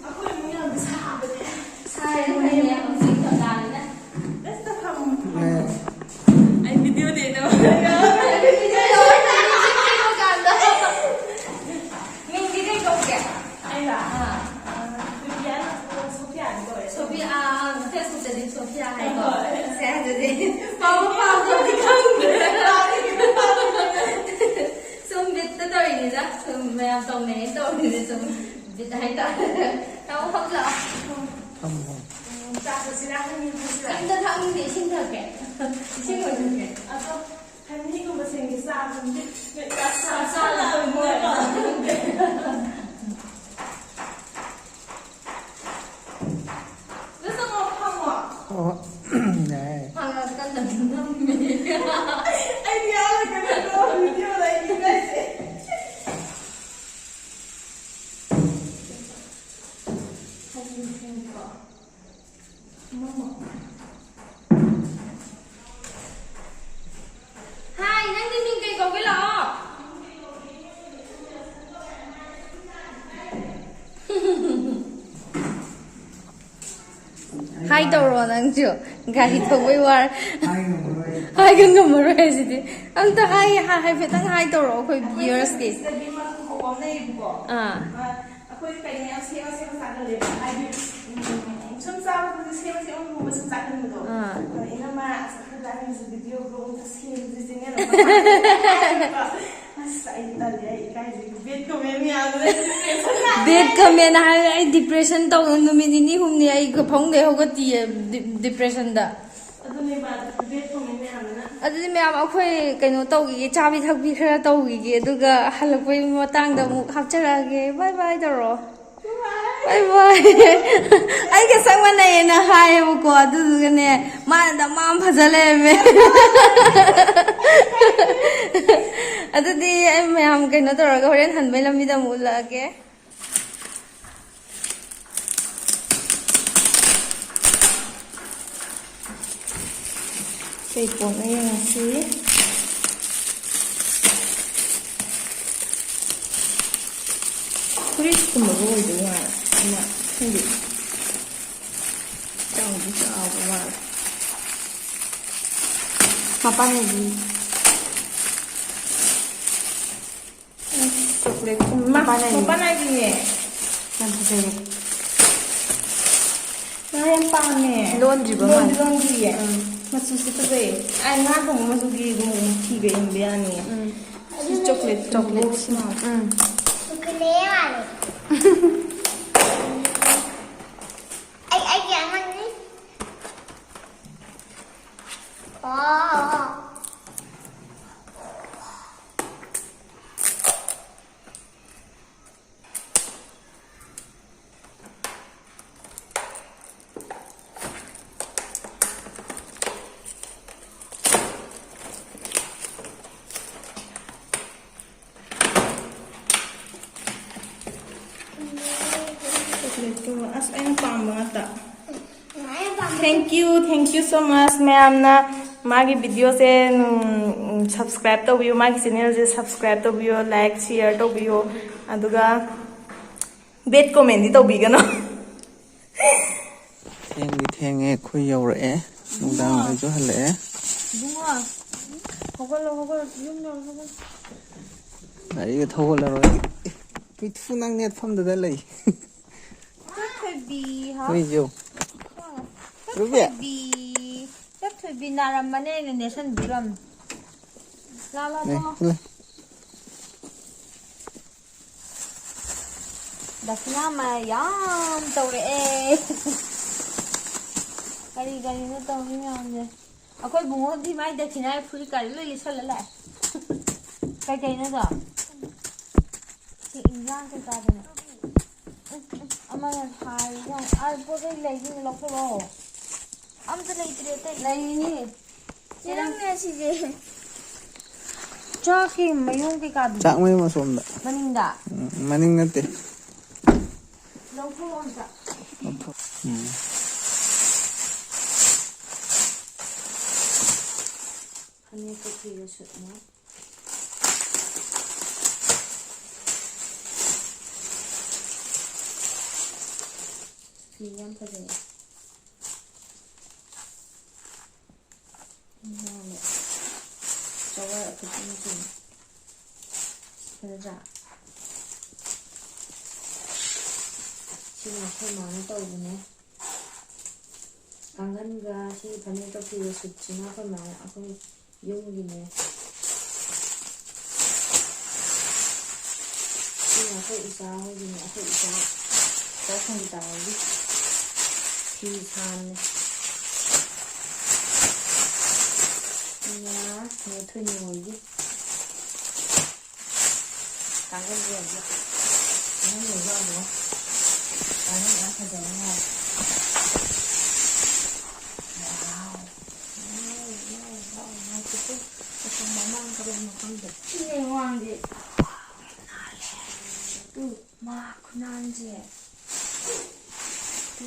ꯑꯩꯈꯣꯏ ꯏꯃꯨꯡ ꯌꯥꯝ ꯁꯥꯕꯅꯦ꯫ ꯁꯥꯏ, ꯑꯗꯨꯅꯦ, ꯍꯧꯖꯤꯛ ꯏꯪꯊꯝꯊꯥꯅꯤꯅ꯫ ꯑꯁ, ꯊꯝꯃꯣ꯫ ꯑꯩ video ꯗꯤ ꯑꯗꯨꯝ ꯃꯤꯡꯗꯤ ꯀꯩ ꯀꯧꯒꯦ? ꯑꯩꯔꯣ? ꯑꯥ꯫ ꯑ, ꯕꯤꯕꯤꯌꯥ ꯅꯠꯇ꯭ꯔꯒ ꯁꯣꯐꯤꯌꯥꯗꯤ ꯀꯧꯋꯦ꯫ ꯁꯣꯐꯤꯌꯥ, ꯑꯥ, Facebook ꯇꯗꯤ ꯁꯣꯐꯤꯌꯥ ꯍꯥꯏꯀꯣ? ꯍꯣꯏ꯫ ꯁꯦ, ꯑꯗꯨꯗꯤ ꯄꯥꯎ ꯄꯥꯎꯗꯗꯤ ꯈꯪꯗ꯭ꯔꯦ꯫ ꯁꯨꯝ ꯕꯤꯠꯇ ꯇꯧꯔꯤꯅꯤꯗ꯫ ꯁꯨꯝ ꯃꯌꯥꯝ ꯇꯧꯅꯩꯌꯦ ꯇꯧꯔꯤꯅꯦ ꯁꯨꯝ꯫ ꯕꯤꯠ ꯍꯥꯏꯇꯥꯔꯦ꯫ ꯇꯥꯃꯣ, ꯐꯝꯁꯤ ꯂꯥꯛꯑꯣ꯫ ꯊꯝꯃꯣ꯫ ꯎꯝ, ꯆꯥ ꯊꯛꯁꯤꯔꯥ, ꯍꯩ ꯃꯍꯤ ꯊꯛꯁꯤꯔꯥ? ꯀꯩꯝꯇ ꯊꯛꯅꯤꯡꯗꯦ, ꯏꯁꯤꯡ ꯊꯛꯀꯦ꯫ ꯏꯁꯤꯡ ꯑꯣꯏꯅ ꯊꯛꯀꯦ꯫ ꯑꯗꯣ, ꯍꯩ ꯃꯍꯤꯒꯨꯝꯕ ꯁꯦꯝꯒꯦ, ꯆꯥ ꯊꯛꯅꯤꯡꯗꯦ꯫ ꯆꯥ ꯆꯥꯅꯕꯅꯤꯅꯀꯣ꯫ ꯑꯗꯨ ꯆꯪꯉꯣ, ꯐꯝꯃꯣ꯫ ꯑꯣ, ꯌꯥꯏ꯫ ꯍꯥꯟꯅ ꯀꯟꯅ ꯅꯝꯃꯤ꯫ ꯑꯩꯗꯤ ꯌꯥꯎꯔꯒꯅꯤꯀꯣ, video ꯗ ꯑꯩꯗꯤ ꯏꯀꯥꯏꯖꯩ꯫ ꯍꯥꯏ, ꯅꯪꯒꯤ ꯃꯤꯡ ꯀꯩ ꯀꯧꯒꯦ? ꯂꯥꯛꯑꯣ꯫ ꯍꯥꯏ ꯇꯧꯔꯣ ꯅꯪꯁꯨ꯫ ꯒꯥꯔꯤ ꯊꯧꯕꯩ ꯋꯥꯔ-, ꯍꯥꯏ ꯉꯝꯃꯔꯣꯏ꯫ ꯍꯥꯏꯒ ꯉꯝꯃꯔꯣꯏ ꯍꯥꯏꯁꯤꯗꯤ꯫ ꯑꯝꯇ ꯍꯥꯏ, ꯍꯥꯏ, ꯍꯥꯏꯐꯦꯠꯇꯪ ꯍꯥꯏ ꯇꯧꯔꯣ ꯑꯩꯈꯣꯏ ꯑꯩꯈꯣꯏ viewersꯀꯤ꯫ Instagram ꯀꯧꯕ ꯑꯃ ꯂꯩꯌꯦꯕꯀꯣ꯫ ꯑꯥ꯫ ꯑ, ꯑꯩꯈꯣꯏ ꯀꯩꯅꯣ ꯌꯥꯝ ꯁꯦꯝꯃ ꯁꯦꯝꯃ ꯆꯥꯒꯜꯂꯦꯕ꯫ ꯍꯥꯏꯗꯤ, ꯎꯝ, ꯁꯨꯝ ꯆꯥꯕꯗꯨꯗꯤ ꯁꯦꯝꯃ ꯁꯦꯝꯃ ꯅꯣꯡꯃ ꯁꯨꯝ ꯆꯥꯒꯟꯕꯗꯣ꯫ ꯑꯥ꯫ ꯑꯗ ꯏꯅꯝꯃ, "ꯑꯁ, ꯑꯩꯈꯣꯏ ꯏꯕꯥꯅꯤꯒꯤꯁꯨ video vlog ꯑꯝꯇ ꯁꯦꯝꯁꯤꯅꯦ" ꯑꯗꯨꯝ ꯍꯥꯏꯌꯦꯕꯀꯣ꯫ ꯑꯁ, ꯑꯩꯗꯤ ꯇꯜꯂꯦ, ꯑꯩ ꯏꯀꯥꯏꯖꯩ꯫ Bad comment ꯃꯌꯥꯝꯗꯨꯅ depression ꯂꯥꯛꯑꯦ꯫ Bad comment ꯍꯥꯏꯔꯦ, ꯑꯩ depression ꯇꯧꯗꯅ ꯅꯨꯃꯤꯠ ꯅꯤꯅꯤ ꯍꯨꯝꯅꯤ ꯑꯩ ꯐꯃꯨꯡꯗꯩ ꯍꯧꯒꯠꯇꯤꯌꯦ, ꯗꯤ-, depressionꯗ꯫ ꯑꯗꯨꯅꯦꯕ, bad comment ꯃꯌꯥꯝꯗꯨꯅ꯫ ꯑꯗꯨꯗꯤ ꯃꯌꯥꯝ ꯑꯩꯈꯣꯏ ꯀꯩꯅꯣ ꯇꯧꯈꯤꯒꯦ, ꯆꯥꯕꯤ ꯊꯛꯄꯤ ꯈꯔ ꯇꯧꯈꯤꯒꯦ, ꯑꯗꯨꯒ ꯍꯜꯂꯛꯄꯩ ꯃꯇꯥꯡꯗ ꯑꯃꯨꯛ ꯍꯥꯞꯆꯔꯛꯑꯒꯦ꯫ Bye bye ꯇꯧꯔꯣ꯫ Bye꯫ ꯕꯥꯏ ꯕꯥꯏ꯫ ꯑꯩꯒ ꯆꯞ ꯃꯥꯟꯅꯩꯌꯦꯅ ꯍꯥꯏꯌꯦꯕꯀꯣ, ꯑꯗꯨꯗꯨꯒꯅꯦ, ꯃꯥꯅ ꯗꯃꯥ ꯑꯃ ꯐꯖ ꯂꯩꯔꯝꯃꯦ꯫ ꯑꯗꯨꯗꯤ ꯑꯩ ꯃꯌꯥꯝ ꯀꯩꯅꯣ ꯇꯧꯔꯒ ꯍꯣꯔꯦꯟ ꯍꯟꯕꯩ ꯂꯝꯕꯤꯗ ꯑꯃꯨꯛ ꯎꯠꯂꯛꯑꯒꯦ꯫ ꯀꯩ ꯄꯣꯠꯅꯣ ꯌꯦꯡꯉꯁꯤ꯫ ꯐꯨꯔꯤꯠꯀꯨꯝꯕꯒ ꯑꯣꯏꯗꯧ ꯃꯥꯜꯂꯦ꯫ ꯑꯃ ꯈꯪꯗꯦ꯫ ꯆꯥꯎꯗꯤ ꯆꯥꯎꯕ ꯃꯥꯜꯂꯦ꯫ ꯃꯄꯥꯟ ꯅꯥꯏꯕꯤ꯫ ꯆꯣꯀ꯭ꯂꯦꯠꯀꯨꯝꯕ꯫ ꯃꯥ, ꯃꯄꯥꯟ ꯅꯥꯏꯕꯤ꯫ ꯃꯄꯥꯟ ꯅꯥꯏꯕꯤꯅꯦ꯫ ꯌꯥꯝ ꯐꯖꯩꯌꯦ꯫ ꯃꯥ ꯌꯥꯝ ꯄꯥꯝꯃꯦ꯫ ꯂꯣꯟꯗ꯭ꯔꯤꯕ ꯂꯣꯟꯗꯤ ꯃꯥꯜꯂꯦ꯫ ꯂꯣꯟꯗ꯭ꯔꯤꯌꯦ꯫ ꯎꯝ꯫ ꯃꯆꯨꯁꯨ ꯐꯖꯩꯌꯦ꯫ ꯑꯩ ꯉꯥ ꯊꯣꯡꯕ ꯃꯆꯨꯒꯤꯒꯨꯝꯕ ꯐꯤꯒ ꯏꯟꯕ ꯌꯥꯅꯤꯌꯦ꯫ ꯎꯝ꯫ ꯑꯁꯤ ꯆꯣꯀ꯭ꯂꯦꯠ ꯆꯣꯀ꯭ꯂꯦꯠ꯫ ꯃꯥꯜꯂꯦ꯫ ꯎꯝ꯫ ꯆꯣꯀ꯭ꯂꯦꯠ ꯃꯥꯜꯂꯦ꯫ ꯑꯩ, ꯑꯩꯒꯤ ꯑꯃꯅꯤ꯫ ꯑꯣ꯫ ꯆꯣꯀ꯭ꯂꯦꯠꯇꯣ ꯑꯁ ꯑꯩꯅ ꯄꯥꯝꯕ ꯉꯥꯛꯇ꯫ Thank you, thank you so much ꯃꯌꯥꯝꯅ ꯃꯥꯒꯤ videoꯁꯦ, ꯎꯝ, subscribe ꯇꯧꯕꯤꯌꯨ, ꯃꯥꯒꯤ channelꯁꯦ subscribe ꯇꯧꯕꯤꯌꯨ, like, share ꯇꯧꯕꯤꯌꯨ, ꯑꯗꯨꯒ bad commentꯗꯤ ꯇꯧꯕꯤꯒꯅꯨ꯫ ꯊꯦꯡꯗꯤ ꯊꯦꯡꯉꯦ, ꯑꯩꯈꯣꯏ ꯌꯧꯔꯛꯑꯦ꯫ ꯅꯨꯡꯗꯥꯡ ꯏꯕꯨꯡꯉꯣ꯫ ꯑꯣꯏꯁꯨ ꯍꯜꯂꯛꯑꯦ꯫ ꯏꯕꯨꯡꯉꯣ, ꯍꯧꯒꯠꯂꯣ, ꯍꯧꯒꯠꯂꯣ, ꯌꯨꯝ ꯌꯧꯔꯣ, ꯍꯧꯒꯠꯂꯣ꯫ ꯒꯥꯔꯤꯒ ꯊꯧꯒꯠꯂꯔꯣꯏ꯫ ꯄꯤꯊꯨ, ꯅꯪ ꯅꯦꯠꯐꯝꯗꯨꯗ ꯂꯩ꯫ ꯆꯠꯊꯣꯏꯕꯤ, ꯍꯥꯎ꯫ ꯍꯨꯏꯁꯨ꯫ ꯔꯨꯕꯤ꯫ ꯆꯠꯊꯣꯏꯕꯤ꯫ ꯆꯠꯊꯣꯏꯕꯤ ꯅꯥꯔꯝꯃꯅꯦ, ꯑꯩꯅ ꯅꯦꯠꯁꯟꯕꯤꯔꯝ꯫ ꯂꯥ, ꯂꯥ, ꯂꯩ, ꯆꯪꯉꯣ꯫ ꯂꯩ꯫ ꯗꯈꯤꯅꯥ ꯃꯌꯥꯝ ꯇꯧꯔꯛꯑꯦ꯫ ꯀꯔꯤ ꯀꯔꯤꯅꯣ ꯇꯧꯔꯤ ꯃꯌꯥꯝꯁꯦ꯫ ꯑꯩꯈꯣꯏ ꯕꯨꯡꯉꯣꯗꯤ ꯃꯥꯏ ꯗꯈꯤꯅꯥꯒꯤ ꯐꯨꯔꯤꯠ ꯀꯥꯏꯗ ꯂꯣꯏ ꯂꯤꯠꯁꯜꯂ ꯂꯥꯛꯑꯦ꯫ ꯀꯩꯀꯩꯅꯣꯗꯣ? ꯁꯤ ꯏꯟꯖꯥꯡ ꯀꯩꯀꯥꯗꯅꯦ꯫ ꯎꯝ, ꯎꯝ, ꯑꯃ ꯍꯥꯏ, ꯅꯪ ꯑꯥ ꯄꯣꯠ ꯆꯩ ꯂꯩꯁꯤꯡꯗꯣ ꯂꯧꯊꯣꯛꯂꯛꯑꯣ꯫ ꯑꯝꯇ ꯂꯩꯇ꯭ꯔꯦ ꯑꯇꯩ꯫ ꯂꯩꯔꯤꯅꯤ꯫ ꯆꯦ, ꯅꯪꯅꯦ ꯁꯤꯁꯦ꯫ ꯆꯥꯛꯀꯤ ꯃꯌꯨꯝ ꯀꯩꯀꯥꯗꯨꯗꯤ? ꯆꯥꯛ ꯃꯌꯨꯝ ꯑꯁꯣꯝꯗ꯫ ꯃꯅꯤꯡꯗ? ꯎꯝ, ꯃꯅꯤꯡ ꯅꯠꯇꯦ꯫ ꯂꯧꯊꯣꯛꯑꯣ ꯑꯝꯇ꯫ ꯎꯝ꯫ ꯐꯅꯦꯛꯀ ꯐꯤꯒ ꯁꯨꯠꯅꯦ꯫ ꯐꯤ ꯌꯥꯝ ꯐꯖꯩ꯫ ꯅꯥꯜꯂꯦ꯫ ꯆꯋꯥꯏ ꯑꯐꯨꯠꯄ ꯃꯆꯨꯅꯤ꯫ ꯐꯖꯗ꯭ꯔꯥ? ꯁꯤꯅ ꯑꯩꯈꯣꯏ ꯃꯥꯅ ꯇꯧꯕꯅꯦ꯫ ꯀꯥꯡꯒꯟꯒ ꯁꯤ ꯐꯅꯦꯛꯀ ꯐꯤꯒ ꯁꯨꯠꯁꯤꯅ ꯑꯩꯈꯣꯏ ꯃꯥꯅ, ꯑꯩꯈꯣꯏ ꯌꯨꯝꯒꯤꯅꯦ꯫ ꯁꯤꯅ ꯑꯩꯈꯣꯏ ꯏꯆꯥ ꯍꯣꯏꯒꯤꯅꯦ, ꯑꯩꯈꯣꯏ ꯏꯆꯥ, ꯏꯆꯥ ꯁꯪꯒꯤꯇꯥ ꯍꯣꯏꯒꯤ ꯐꯤ ꯁꯥꯕꯅꯦ꯫ ꯁꯤꯅ ꯅꯦ ꯊꯣꯏꯅꯤ ꯍꯣꯏꯒꯤ꯫ ꯀꯥꯡꯒꯟ ꯌꯦꯡꯒꯦ꯫ ꯀꯥꯡꯒꯟ ꯌꯦꯡꯕ ꯑꯃꯨꯛ꯫ ꯀꯥꯡꯒꯟ ꯌꯥꯝ ꯐꯖꯕ ꯃꯥꯜꯂꯦ꯫ ꯋꯥꯎ꯫ ꯋꯥꯎ, ꯋꯥꯎ, ꯋꯥꯎ, ꯉꯥꯏꯈꯣꯀꯣ꯫ ꯑꯁꯣꯝ ꯃꯃꯥꯡ ꯀꯗꯣꯝꯅꯣ ꯈꯪꯗꯦ꯫ ꯁꯤꯅꯦ ꯃꯃꯥꯡꯁꯦ꯫ ꯅꯥꯜꯂꯦ꯫ ꯇꯨ, ꯃꯥ ꯈꯨꯅꯥꯟꯁꯦ꯫ ꯇꯨ,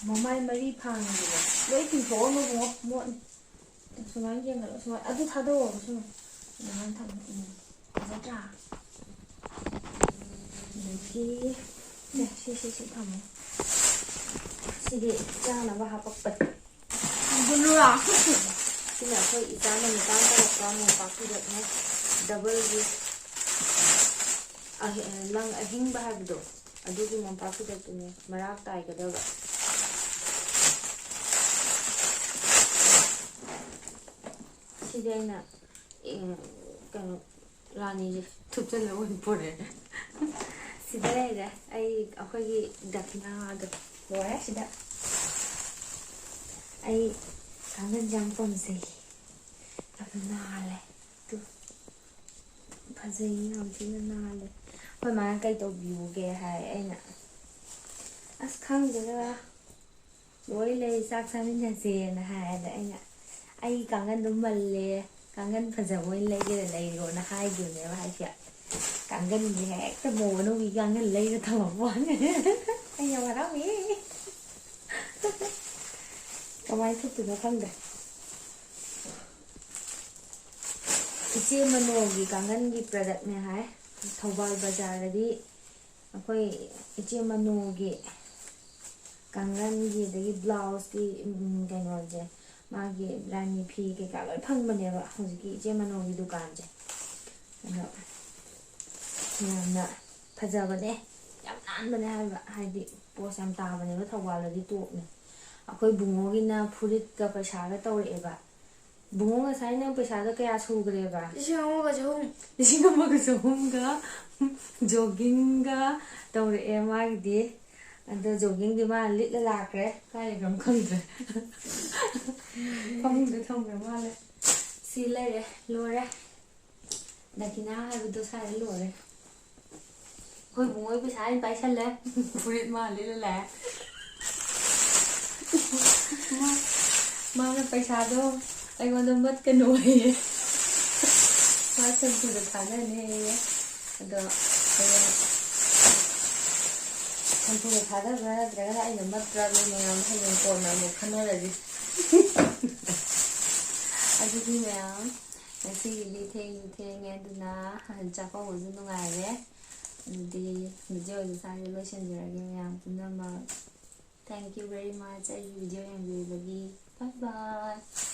ꯃꯃꯥꯏ ꯃꯔꯤ ꯐꯥꯡꯉꯤꯗꯨꯕꯣ꯫ ꯂꯣꯏ ꯇꯤꯡꯊꯣꯛꯑꯝꯃꯣ ꯏꯕꯨꯡꯉꯣ, ꯃꯣꯠꯅꯤ꯫ ꯁꯨꯃꯥꯏꯅ ꯌꯦꯡꯍꯜꯂꯣ꯫ ꯁꯨꯃꯥꯏꯅ ꯑꯗꯨ ꯊꯥꯗꯣꯛꯑꯣꯕ꯫ ꯁꯨꯃꯥꯏꯅ, ꯑꯗꯨꯃꯥꯏꯅ ꯊꯝꯃꯣ꯫ ꯎꯝ꯫ ꯐꯖꯗ꯭ꯔꯥ? ꯑꯗꯒꯤ, ꯁꯦ, ꯁꯤ, ꯁꯤ, ꯁꯤ ꯊꯝꯃꯣ꯫ ꯁꯤꯗꯤ ꯆꯥꯅꯕ ꯍꯥꯄꯛꯄꯅꯤ꯫ ꯒꯨꯂꯨꯔꯥ? ꯁꯤꯅ ꯑꯩꯈꯣꯏ ꯏꯆꯥꯅ ꯃꯤꯄꯥꯟ ꯇꯧꯔꯛꯄ ꯃꯣꯝꯄꯥꯛ ꯐꯤꯗꯛꯅꯦ꯫ ꯗꯕꯜꯒꯤ ꯑꯍꯤ-, ꯂꯪ ꯑꯍꯤꯡꯕ ꯍꯥꯏꯕꯗꯣ, ꯑꯗꯨꯒꯤ ꯃꯣꯝꯄꯥꯛ ꯐꯤꯗꯛꯇꯨꯅꯦ꯫ ꯃꯔꯥꯛ ꯇꯥꯏꯒꯗꯕ꯫ ꯁꯤꯗꯤ ꯑꯩꯅ, ꯑꯦ, ꯀꯩꯅꯣ, ꯔꯥꯅꯤꯁꯦ ꯊꯨꯞꯆꯜꯂ ꯑꯣꯏꯅ ꯄꯨꯔꯛꯑꯦ꯫ ꯁꯤꯗ ꯂꯩꯔꯦ ꯑꯩ, ꯑꯩꯈꯣꯏꯒꯤ ꯗꯈꯤꯅꯥꯗꯣ꯫ ꯂꯣꯏꯔꯦ ꯁꯤꯗ꯫ ꯑꯩ ꯀꯥꯡꯒꯟꯁꯦ ꯌꯥꯝ ꯄꯥꯝꯖꯩ꯫ ꯌꯥꯝ ꯅꯥꯜꯂꯦ꯫ ꯇꯨ꯫ ꯐꯖꯩ, ꯌꯥꯝ ꯊꯤꯅ ꯅꯥꯜꯂꯦ꯫ ꯑꯩꯈꯣꯏ ꯃꯥꯅ ꯀꯩ ꯇꯧꯕꯤꯌꯨꯒꯦ ꯍꯥꯏ, ꯑꯩꯅ "ꯑꯁ, ꯈꯪꯗꯦꯗ, ꯂꯣꯏ ꯂꯩ, ꯆꯥꯛ ꯆꯥꯃꯤꯟꯅꯁꯦꯅ" ꯍꯥꯏ꯫ ꯑꯗ ꯑꯩꯅ, "ꯑꯩ ꯀꯥꯡꯒꯟꯗꯣ ꯃꯜꯂꯦ, ꯀꯥꯡꯒꯟ ꯐꯖꯕ ꯑꯣꯏꯅ ꯂꯩꯒꯦꯔꯥ ꯂꯩꯔꯣꯅ" ꯍꯥꯏꯈꯤꯕ꯫ ꯀꯥꯡꯒꯟꯁꯦ ꯍꯦꯛꯇ ꯃꯧ ꯑꯅꯧꯕꯤ ꯀꯥꯡꯒꯟ ꯂꯩꯔ ꯊꯝꯃꯛꯄ ꯋꯥꯅꯤ꯫ ꯑꯩ ꯌꯥꯝ ꯍꯔꯥꯎꯏ꯫ ꯀꯃꯥꯏꯅ ꯊꯣꯛꯇꯣꯏꯅꯣ ꯈꯪꯗ꯭ꯔꯦ꯫ ꯏꯆꯦ ꯃꯅꯣꯒꯤ ꯀꯥꯡꯒꯟꯒꯤ productꯅꯦ ꯍꯥꯏ꯫ ꯊꯧꯕꯥꯜ ꯕꯖꯥꯔꯗꯗꯤ ꯑꯩꯈꯣꯏ ꯏꯆꯦ ꯃꯅꯣꯒꯤ ꯀꯥꯡꯒꯟꯒꯤ, ꯑꯗꯒꯤ ꯕ꯭ꯂꯥꯎꯁꯀꯤ, ꯎꯝ, ꯀꯩꯅꯣꯁꯦ, ꯃꯥꯒꯤ ꯔꯥꯅꯤ ꯐꯤ ꯀꯩꯀꯥ ꯂꯣꯏ ꯐꯪꯕꯅꯦꯕ ꯍꯧꯖꯤꯛꯀꯤ ꯏꯆꯦ ꯃꯅꯣꯒꯤ ꯗꯨꯀꯥꯟꯁꯦ꯫ ꯑꯗꯣ ꯌꯥꯝꯅ ꯐꯖꯕꯅꯦ, ꯌꯥꯝ ꯅꯥꯟꯕꯅꯦ ꯍꯥꯏꯕ, ꯍꯥꯏꯗꯤ ꯄꯣꯁ ꯌꯥꯝ ꯇꯥꯕꯅꯦꯕ꯫ ꯊꯧꯕꯥꯜꯗꯗꯤ ꯇꯣꯞꯅꯦ꯫ ꯑꯩꯈꯣꯏ ꯕꯨꯡꯉꯣꯒꯤꯅ ꯐꯨꯔꯤꯠꯀ ꯄꯩꯁꯥꯒ ꯇꯧꯔꯛꯑꯦꯕ꯫ ꯕꯨꯡꯉꯣ, ꯉꯁꯥꯏ ꯅꯪ ꯄꯩꯁꯥꯗꯣ ꯀꯌꯥ ꯁꯨꯈ꯭ꯔꯦꯕ? ꯂꯤꯁꯤꯡ ꯑꯃꯒ ꯆꯍꯨꯝ꯫ ꯂꯤꯁꯤꯡ ꯑꯃꯒ ꯆꯍꯨꯝꯒ ꯖꯣꯒꯤꯡꯒ ꯇꯧꯔꯛꯑꯦ ꯃꯥꯒꯤꯗꯤ꯫ ꯑꯗꯣ ꯖꯣꯒꯤꯡꯗꯤ ꯃꯥ ꯂꯤꯠꯂ ꯂꯥꯛꯈ꯭ꯔꯦ, ꯀꯥꯏ ꯂꯩꯈ꯭ꯔꯕꯅꯣ ꯈꯪꯗ꯭ꯔꯦ꯫ ꯐꯃꯨꯡꯗ ꯊꯝꯈ꯭ꯔ ꯃꯥꯜꯂꯦ꯫ ꯁꯤ ꯂꯩꯔꯦ, ꯂꯣꯏꯔꯦ꯫ ꯗꯈꯤꯅꯥ ꯍꯥꯏꯕꯗꯣ ꯁ꯭ꯋꯥꯏꯗ ꯂꯣꯏꯔꯦ꯫ ꯑꯩꯈꯣꯏ ꯕꯨꯡꯉꯣꯏ ꯄꯩꯁꯥ ꯑꯩꯅ ꯄꯥꯏꯁꯜꯂꯦ꯫ ꯐꯨꯔꯤꯠ ꯃꯥ ꯂꯤꯠꯂ ꯂꯥꯛꯑꯦ꯫ ꯃꯥ-, ꯃꯥꯅ ꯄꯩꯁꯥꯗꯣ ꯑꯩꯉꯣꯟꯗ ꯃꯠꯀꯅꯨ ꯍꯥꯏꯌꯦ꯫ ꯃꯥ ꯁꯦꯝꯄꯨꯗ ꯊꯥꯗꯅꯤ ꯍꯥꯏꯌꯦ꯫ ꯑꯗꯣ ꯍꯌꯦꯡ ꯁꯦꯝꯄꯨꯗ ꯊꯥꯗꯕ꯭ꯔꯥ ꯅꯠꯇ꯭ꯔꯒꯅ ꯑꯩꯅ ꯃꯠꯄ꯭ꯔꯥ, ꯑꯗꯨ ꯃꯌꯥꯝ ꯍꯌꯦꯡ ꯀꯣꯟꯅ ꯑꯃꯨꯛ ꯈꯟꯅꯔꯁꯤ꯫ ꯑꯗꯨꯗꯤ ꯃꯌꯥꯝ, ꯉꯁꯤꯒꯤꯗꯤ ꯊꯦꯡꯁꯨ ꯊꯦꯡꯉꯦ, ꯑꯗꯨꯅ ꯆꯥꯛꯀꯧꯕꯁꯨ ꯅꯨꯡꯉꯥꯏꯔꯦ꯫ ꯑꯗꯨꯗꯤ videoꯁꯦ ꯁ꯭ꯋꯥꯏꯗ ꯂꯣꯏꯁꯤꯟꯖꯔꯒꯦ ꯃꯌꯥꯝ ꯄꯨꯝꯅꯃꯛ꯫ Thank you very much ꯑꯩꯒꯤ video ꯌꯦꯡꯕꯤꯕꯒꯤ꯫ Bye bye꯫